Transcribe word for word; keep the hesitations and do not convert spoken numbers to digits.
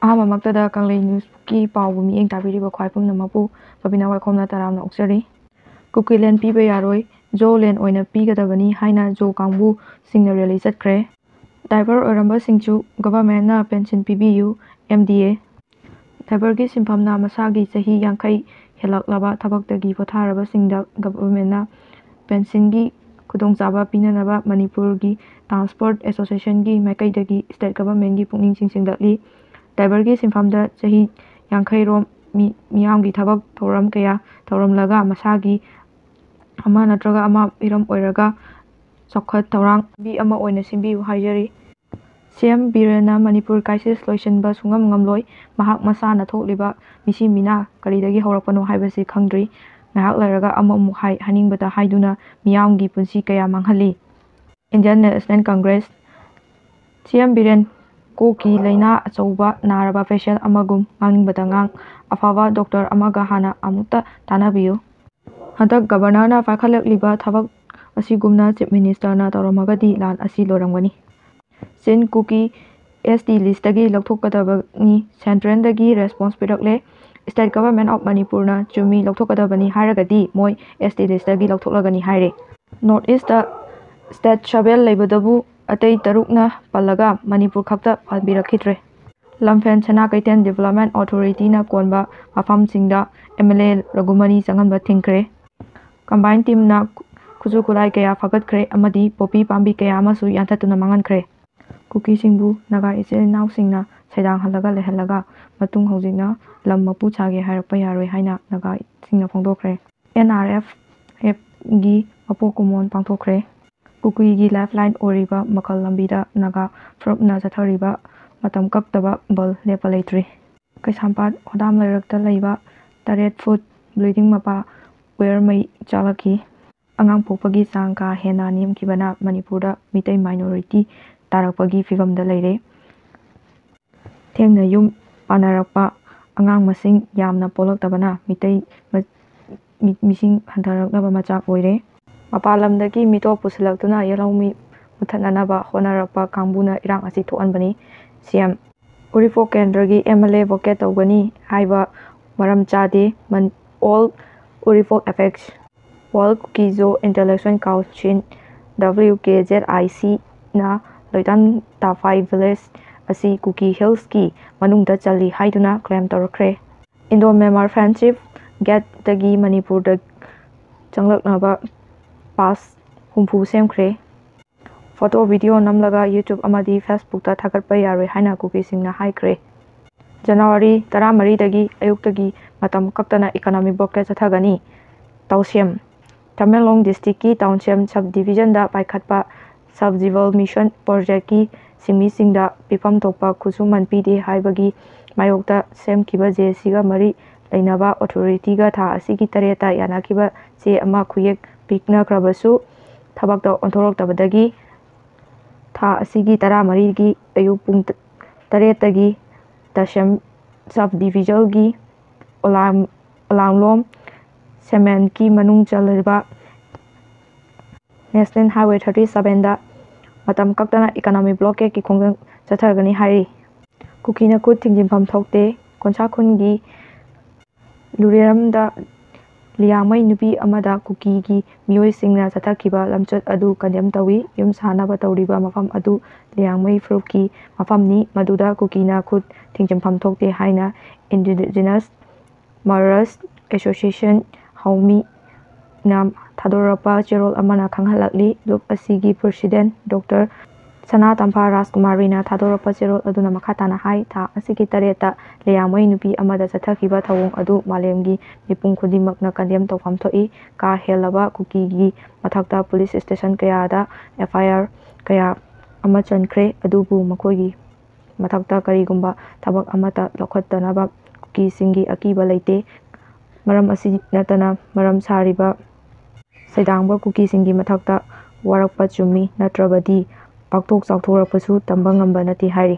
ꯑꯍꯥꯟꯕꯃꯛꯇꯗ ꯀꯪꯂꯩ ꯅ꯭ꯌꯨꯁꯀꯤ ꯄꯥꯎꯕꯨ ꯃꯤꯠꯌꯦꯡ ꯇꯥꯕꯤꯔꯤꯕ ꯈ꯭ꯋꯥꯏ ꯄꯨꯝꯅꯃꯛꯄꯨ ꯕꯕꯤꯅꯥ ꯋꯥꯏꯈꯣꯝꯅ ꯇꯔꯥꯝꯅ ꯑꯣꯛꯆꯔꯤ꯫ ꯀꯨꯀꯤꯂꯦꯟ ꯄꯤꯕ ꯌꯥꯔꯣꯏ, ꯖꯣꯂꯦꯟ ꯑꯣꯏꯅ ꯄꯤꯒꯗꯕꯅꯤ ꯍꯥꯏꯅ ꯖꯣ ꯀꯥꯡꯕꯨꯁꯤꯡꯅ ꯔꯦꯂꯤ ꯆꯠꯈ꯭ꯔꯦ꯫ ꯗ꯭ꯔꯥꯏꯚꯔ ꯑꯣꯏꯔꯝꯕꯁꯤꯡꯁꯨ ꯒꯚꯔꯟꯃꯦꯟꯠꯅ ꯄꯦꯟꯁꯤꯟ ꯄꯤꯕꯤꯌꯨ, ꯑꯦꯝ ꯗꯤ ꯑꯦ꯫ ꯗ꯭ꯔꯥꯏꯚꯔꯒꯤ ꯁꯤꯟꯐꯝꯅ ꯃꯁꯥꯒꯤ ꯆꯍꯤ ꯌꯥꯡꯈꯩ ꯍꯦꯜꯂꯛꯂꯕ ꯊꯕꯛꯇꯒꯤ ꯄꯣꯊꯥꯔꯕꯁꯤꯡꯗ ꯒꯚꯔꯟꯃꯦꯟꯠꯅ ꯄꯦꯟꯁꯤꯟꯒꯤ ꯈꯨꯗꯣꯡꯆꯥꯕ ꯄꯤꯅꯅꯕ ꯃꯅꯤꯄꯨꯔꯒꯤ ꯇ꯭ꯔꯥꯟꯁꯄꯣꯔꯠ ꯑꯦꯁꯣꯁꯤꯌꯦꯁꯟꯒꯤ ꯃꯥꯏꯀꯩꯗꯒꯤ ꯁ꯭ꯇꯦꯠ ꯒꯚꯔꯟꯃꯦꯟꯠꯀꯤ ꯄꯨꯛꯅꯤꯡ ꯆꯤꯡꯁꯤꯜꯂꯛꯂꯤ꯫ ꯗ꯭ꯔꯥꯏꯚꯔꯒꯤ ꯁꯤꯟꯐꯝꯗ ꯆꯍꯤ ꯌꯥꯡꯈꯩꯔꯣꯝ ꯃꯤ-, ꯃꯤꯌꯥꯝꯒꯤ ꯊꯕꯛ ꯊꯧꯔꯝ ꯀꯌꯥ ꯇꯧꯔꯝꯂꯒ ꯃꯁꯥꯒꯤ ꯑꯃ ꯅꯠꯇ꯭ꯔꯒ ꯑꯃ ꯍꯤꯔꯝ ꯑꯣꯏꯔꯒ ꯆꯥꯎꯈꯠ ꯊꯧꯔꯥꯡ ꯄꯥꯝꯕꯤ ꯑꯃ ꯑꯣꯏꯅ ꯁꯤꯟꯕꯤꯌꯨ ꯍꯥꯏꯖꯔꯤ꯫ ꯁꯤ ꯑꯦꯝ ꯕꯤꯔꯦꯟꯅ ꯃꯅꯤꯄꯨꯔ ꯀ꯭ꯔꯥꯏꯁꯤꯁ ꯂꯣꯏꯁꯤꯟꯕ ꯁꯨꯡꯉꯝ ꯉꯝꯂꯣꯏ꯫ ꯃꯍꯥꯛ ꯃꯁꯥꯅ ꯊꯣꯛꯂꯤꯕ ꯃꯤꯁꯤ ꯃꯤꯅꯥ ꯀꯔꯤꯗꯒꯤ ꯍꯧꯔꯛꯄꯅꯣ ꯍꯥꯏꯕꯁꯤ ꯈꯪꯗ꯭ꯔꯤ꯫ ꯉꯥꯏꯍꯥꯛ ꯂꯩꯔꯒ ꯑꯃꯃꯨꯛ ꯍꯥꯏ, ꯍꯥꯏꯅꯤꯡꯕꯇ ꯍꯥꯏꯗꯨꯅ ꯃꯤꯌꯥꯝꯒꯤ ꯄꯨꯟꯁꯤ ꯀꯌꯥ ꯃꯥꯡꯍꯜꯂꯤ꯫ ꯏꯟꯗꯤꯌꯟ ꯅꯦꯁꯅꯦꯜ ꯀꯪꯒ꯭ꯔꯦꯁ, ꯁꯤ ꯑꯦꯝ ꯕꯤꯔꯦꯟ ꯀꯣꯛꯀꯤ ꯂꯥꯏꯅꯥ ꯑꯆꯧꯕ ꯅꯥꯔꯕ ꯄꯦꯁꯦꯟ ꯑꯃꯒꯨꯝ ꯉꯥꯡꯅꯤꯡꯕꯇ ꯉꯥꯡ꯫ ꯑꯐꯕ ꯗꯣꯛꯇꯔ ꯑꯃꯒ ꯍꯥꯟꯅ ꯑꯃꯨꯛꯇ ꯇꯥꯟꯅꯕꯤꯌꯨ꯫ ꯍꯟꯗꯛ ꯒꯚꯔꯅꯔꯅ ꯄꯥꯏꯈꯠꯂꯛꯂꯤꯕ ꯊꯕꯛ ꯑꯁꯤꯒꯨꯝꯅ ꯆꯤꯐ ꯃꯤꯅꯤꯁꯇꯔꯅ ꯇꯧꯔꯝꯃꯒꯗꯤ ꯂꯥꯟ ꯑꯁꯤ ꯂꯣꯏꯔꯝꯒꯅꯤ꯫ ꯆꯤꯟ ꯀꯨꯀꯤ ꯑꯦꯁ ꯇꯤ ꯂꯤꯁꯇꯒꯤ ꯂꯧꯊꯣꯛꯀꯗꯕꯅꯤ, ꯁꯦꯟꯇ꯭ꯔꯦꯜꯗꯒꯤ ꯔꯦꯁꯄꯣꯟꯁ ꯄꯤꯔꯛꯂꯦ꯫ ꯁ꯭ꯇꯦꯠ ꯒꯚꯔꯟꯃꯦꯟꯠ ꯑꯣꯐ ꯃꯅꯤꯄꯨꯔꯅ ꯆꯨꯝꯃꯤ, ꯂꯧꯊꯣꯛꯀꯗꯕꯅꯤ ꯍꯥꯏꯔꯒꯗꯤ ꯃꯣꯏ ꯑꯦꯁ ꯇꯤ ꯂꯤꯁꯇꯒꯤ ꯂꯧꯊꯣꯛꯂꯒꯅꯤ ꯍꯥꯏꯔꯦ꯫ ꯅꯣꯔꯠ ꯏꯁꯇ ꯁ꯭ꯇꯦꯠ ꯁꯚꯦꯟ ꯂꯩꯕꯗꯕꯨ ꯑꯇꯩ ꯇꯔꯨꯛꯅ ꯄꯜꯂꯒ ꯃꯅꯤꯄꯨꯔ ꯈꯛꯇ ꯄꯟꯕꯤꯔꯛꯈꯤꯗ꯭ꯔꯦ꯫ ꯂꯝꯐꯦꯜ ꯁꯅꯥ ꯀꯩꯊꯦꯜ ꯗꯤꯕꯦꯂꯞꯃꯦꯟꯠ ꯑꯣꯊꯣꯔꯤꯇꯤꯅ ꯀꯣꯟꯕ ꯃꯐꯝꯁꯤꯡꯗ M L A Raghumani ꯆꯪꯍꯟꯕ ꯊꯤꯡꯈ꯭ꯔꯦ꯫ Combine ꯇꯤꯝꯅ ꯈꯨꯠꯁꯨ ꯈꯨꯠꯂꯥꯏ ꯀꯌꯥ ꯐꯒꯠꯈ꯭ꯔꯦ ꯑꯃꯗꯤ ꯄꯣꯄꯤ ꯄꯥꯝꯕꯤ ꯀꯌꯥ ꯑꯃꯁꯨ ꯌꯥꯟꯊꯠꯇꯨꯅ ꯃꯥꯡꯍꯟꯈ꯭ꯔꯦ꯫ ꯀꯨꯀꯤꯁꯤꯡꯕꯨ ꯅꯥꯒꯥ ꯏꯆꯤꯜ ꯏꯅꯥꯎꯁꯤꯡꯅ ꯁꯩꯗꯥꯡꯍꯜꯂꯒ ꯂꯩꯍꯜꯂꯒ ꯃꯇꯨꯡ ꯍꯧꯖꯤꯛꯅ ꯂꯝ ꯃꯄꯨ ꯁꯥꯒꯦ ꯍꯥꯏꯔꯛꯄ ꯌꯥꯔꯣꯏ ꯍꯥꯏꯅ ꯅꯥꯒꯥꯁꯤꯡꯅ ꯐꯣꯡꯗꯣꯛꯈ꯭ꯔꯦ꯫ ꯑꯦꯟ ꯑꯥꯔ ꯑꯦꯐ ꯑꯦꯐꯀꯤ ꯃꯄꯣꯛ ꯀꯨꯝꯑꯣꯟ ꯄꯥꯡꯊꯣꯛꯈ꯭ꯔꯦ꯫ ꯀꯨꯀꯤꯒꯤ ꯂꯥꯏꯐꯂꯥꯏꯟ ꯑꯣꯏꯔꯤꯕ ꯃꯈꯜ ꯂꯝꯕꯤꯗ ꯅꯥꯒꯥ ꯐꯨꯔꯨꯞꯅ ꯆꯠꯊꯔꯤꯕ ꯃꯇꯝ ꯀꯛꯇꯕ ꯕꯟ ꯂꯦꯞꯄ ꯂꯩꯇ꯭ꯔꯤ꯫ ꯀꯩꯁꯥꯝꯄꯥꯠ ꯍꯣꯗꯥꯝ ꯂꯩꯔꯛꯇ ꯂꯩꯕ ꯇꯔꯦꯠ ꯐꯨꯠ ꯕ꯭ꯂꯤꯗꯤꯡ ꯃꯄꯥ ꯋꯦꯌꯔ ꯃꯩ ꯆꯥꯛꯂꯛꯈꯤ꯫ ꯑꯉꯥꯡ ꯄꯣꯛꯄꯒꯤ ꯆꯥꯡ ꯀꯥ ꯍꯦꯟꯅ ꯅꯦꯝꯈꯤꯕꯅ ꯃꯅꯤꯄꯨꯔꯗ ꯃꯤꯇꯩ ꯃꯥꯏꯅꯣꯔꯤꯇꯤ ꯇꯥꯔꯛꯄꯒꯤ ꯐꯤꯚꯝꯗ ꯂꯩꯔꯦ꯫ ꯊꯦꯡꯅ ꯌꯨꯝ ꯄꯥꯟꯅꯔꯛꯄ, ꯑꯉꯥꯡ ꯃꯁꯤꯡ ꯌꯥꯝꯅ ꯄꯣꯛꯂꯛꯇꯕꯅ ꯃꯤꯇꯩ ꯃ-, ꯃꯤ-, ꯃꯤꯁꯤꯡ ꯍꯟꯊꯔꯛꯅꯕ ꯃꯆꯥꯛ ꯑꯣꯏꯔꯦ꯫ ꯃꯄꯥꯟ ꯂꯝꯗꯒꯤ ꯃꯤꯇꯣꯞ ꯄꯨꯁꯤꯜꯂꯛꯇꯨꯅ ꯌꯦꯜꯍꯧꯃꯤ ꯃꯨꯊꯠꯅꯅꯕ ꯍꯣꯠꯅꯔꯛꯄ ꯀꯥꯡꯕꯨꯅ ꯏꯔꯥꯡ ꯑꯁꯤ ꯊꯣꯛꯍꯟꯕꯅꯤ꯫ ꯁꯤ ꯑꯦꯝ꯫ ꯎꯔꯤꯄꯣꯛ ꯀꯦꯟꯗ꯭ꯔꯒꯤ M L A vacate ꯇꯧꯒꯅꯤ ꯍꯥꯏꯕ ꯃꯔꯝ ꯆꯥꯗꯦ꯫ All Uripok affects꯫ World Kuki-Zo Intellectual Council, W K Z I C ꯅ ꯂꯣꯏꯇꯥꯟ ꯇꯥꯐꯥꯏ village ꯑꯁꯤ Kuki Hills ꯀꯤ ꯃꯅꯨꯡꯗ ꯆꯜꯂꯤ ꯍꯥꯏꯗꯨꯅ claim ꯇꯧꯔꯛꯈ꯭ꯔꯦ꯫ Indo-Myanmar Friendship Gate ꯇꯒꯤ ꯃꯅꯤꯄꯨꯔꯗ ꯆꯪꯂꯛꯅꯕ pass ꯍꯨꯝꯐꯨ ꯁꯦꯝꯈ꯭ꯔꯦ꯫ Photo, video ꯅꯝꯂꯒ YouTube ꯑꯃꯗꯤ Facebook ꯇ ꯊꯥꯒꯠꯄ ꯌꯥꯔꯣꯏ ꯍꯥꯏꯅ ꯀꯨꯀꯤꯁꯤꯡꯅ ꯍꯥꯏꯈ꯭ꯔꯦ꯫ ꯖꯅꯋꯥꯔꯤ ꯇꯔꯥꯃꯔꯤꯗꯒꯤ ꯑꯌꯨꯛꯇꯒꯤ ꯃꯇꯝ ꯀꯛꯇꯅ economic blockade ꯆꯠꯊꯒꯅꯤ꯫ ꯇꯥꯎꯁꯦꯝ꯫ ꯇꯃꯦꯡꯂꯣꯡ district ꯀꯤ ꯇꯥꯎꯁꯦꯝ sub division ꯗ ꯄꯥꯏꯈꯠꯄ Jal Jeevan Mission project ꯀꯤ ꯁꯤꯟꯃꯤꯁꯤꯡꯗ ꯄꯤꯐꯝ ꯊꯣꯛꯄ ꯈꯨꯠꯁꯨꯃꯟ ꯄꯤꯗꯦ ꯍꯥꯏꯕꯒꯤ ꯃꯥꯌꯣꯛꯇ ꯁꯦꯝꯈꯤꯕ J A C ꯒ ꯃꯔꯤ ꯂꯩꯅꯕ authority ꯒ ꯊꯥ ꯑꯁꯤꯒꯤ ꯇꯔꯦꯠꯇ ꯌꯥꯅꯈꯤꯕ ꯆꯦ ꯑꯃ ꯈꯨꯌꯦꯛ ꯄꯤꯅꯈ꯭ꯔꯕꯁꯨ ꯊꯕꯛꯇ ꯑꯣꯟꯊꯣꯔꯛꯇꯕꯗꯒꯤ ꯊꯥ ꯑꯁꯤꯒꯤ ꯇꯔꯥꯃꯔꯤꯒꯤ ꯑꯌꯨꯛ ꯄꯨꯡ ꯇꯔꯦꯠꯇꯒꯤ ꯇꯥꯎꯁꯦꯝ sub division ꯒꯤ ꯑꯣꯂꯥꯡ-, ꯑꯣꯂꯥꯡꯂꯣꯝ segment ꯀꯤ ꯃꯅꯨꯡ ꯆꯜꯂꯤꯕ National Highway thirty seven ꯗ ꯃꯇꯝ ꯀꯛꯇꯅ economic blockade ꯀꯤ ꯈꯣꯡꯖꯪ ꯆꯠꯊꯒꯅꯤ ꯍꯥꯏꯔꯤ꯫ ꯀꯨꯀꯤꯅ ꯈꯨꯠ ꯊꯤꯡꯖꯤꯟꯐꯝ ꯊꯣꯛꯇꯦ꯫ ꯀꯣꯟꯁꯥ ꯈꯨꯟꯒꯤ ꯂꯨꯔꯦꯔꯝꯗ ꯂꯤꯌꯥꯡꯃꯩ ꯅꯨꯄꯤ ꯑꯃꯗ ꯀꯨꯀꯤꯒꯤ ꯃꯤꯑꯣꯏꯁꯤꯡꯅ ꯆꯠꯊꯈꯤꯕ ꯂꯝꯆꯠ ꯑꯗꯨ condemn ꯇꯧꯏ꯫ ꯌꯨꯝ ꯁꯥꯅꯕ ꯇꯧꯔꯤꯕ ꯃꯐꯝ ꯑꯗꯨ ꯂꯤꯌꯥꯡꯃꯩ ꯐꯨꯔꯨꯞꯀꯤ ꯃꯐꯝꯅꯤ, ꯃꯗꯨꯗ ꯀꯨꯀꯤꯅ ꯈꯨꯠ ꯊꯤꯡꯖꯤꯟꯐꯝ ꯊꯣꯛꯇꯦ ꯍꯥꯏꯅ Indigenous Mothers Association, ꯍꯥꯎꯃꯤ, ꯅ ꯊꯥꯗꯣꯔꯛꯄ ꯆꯦꯔꯣꯜ ꯑꯃꯅ ꯈꯪꯍꯜꯂꯛꯂꯤ꯫ ꯂꯨꯞ ꯑꯁꯤꯒꯤ president Doctor ꯁꯅꯥ ꯇꯝꯐꯥ ꯔꯥꯖꯀꯨꯃꯥꯔꯤꯅ ꯊꯥꯗꯣꯔꯛꯄ ꯆꯦꯔꯣꯜ ꯑꯗꯨꯅ ꯃꯈꯥ ꯇꯥꯅ ꯍꯥꯏ, ꯊꯥ ꯑꯁꯤꯒꯤ ꯇꯔꯦꯠꯇ ꯂꯤꯌꯥꯡꯃꯩ ꯅꯨꯄꯤ ꯑꯃꯗ ꯆꯠꯊꯈꯤꯕ ꯊꯧꯑꯣꯡ ꯑꯗꯨ ꯃꯥꯂꯦꯝꯒꯤ ꯃꯤꯄꯨꯝ ꯈꯨꯗꯤꯡꯃꯛꯅ condemn ꯇꯧꯐꯝ ꯊꯣꯛꯏ꯫ ꯀꯥ ꯍꯦꯜꯂꯕ ꯀꯨꯀꯤꯒꯤ ꯃꯊꯛꯇ police station ꯀꯌꯥꯗ F I R ꯀꯌꯥ ꯑꯃ ꯆꯟꯈ꯭ꯔꯦ, ꯑꯗꯨꯕꯨ ꯃꯈꯣꯏꯒꯤ ꯃꯊꯛꯇ ꯀꯔꯤꯒꯨꯝꯕ ꯊꯕꯛ ꯑꯃꯠꯇ ꯂꯧꯈꯠꯇꯅꯕ ꯀꯨꯀꯤꯁꯤꯡꯒꯤ ꯑꯀꯤꯕ ꯂꯩꯇꯦ꯫ ꯃꯔꯝ ꯑꯁꯤ ꯅꯠꯇꯅ ꯃꯔꯝ ꯁꯥꯔꯤꯕ ꯁꯩꯗꯥꯡꯕ ꯀꯨꯀꯤꯁꯤꯡꯒꯤ ꯃꯊꯛꯇ ꯋꯥꯔꯛꯄ ꯆꯨꯝꯃꯤ, ꯅꯠꯇ꯭ꯔꯕꯗꯤ ꯄꯥꯛꯊꯣꯛ ꯆꯥꯎꯊꯣꯔꯛꯄꯁꯨ ꯇꯝꯕ ꯉꯝꯕ ꯅꯠꯇꯦ ꯍꯥꯏꯔꯤ꯫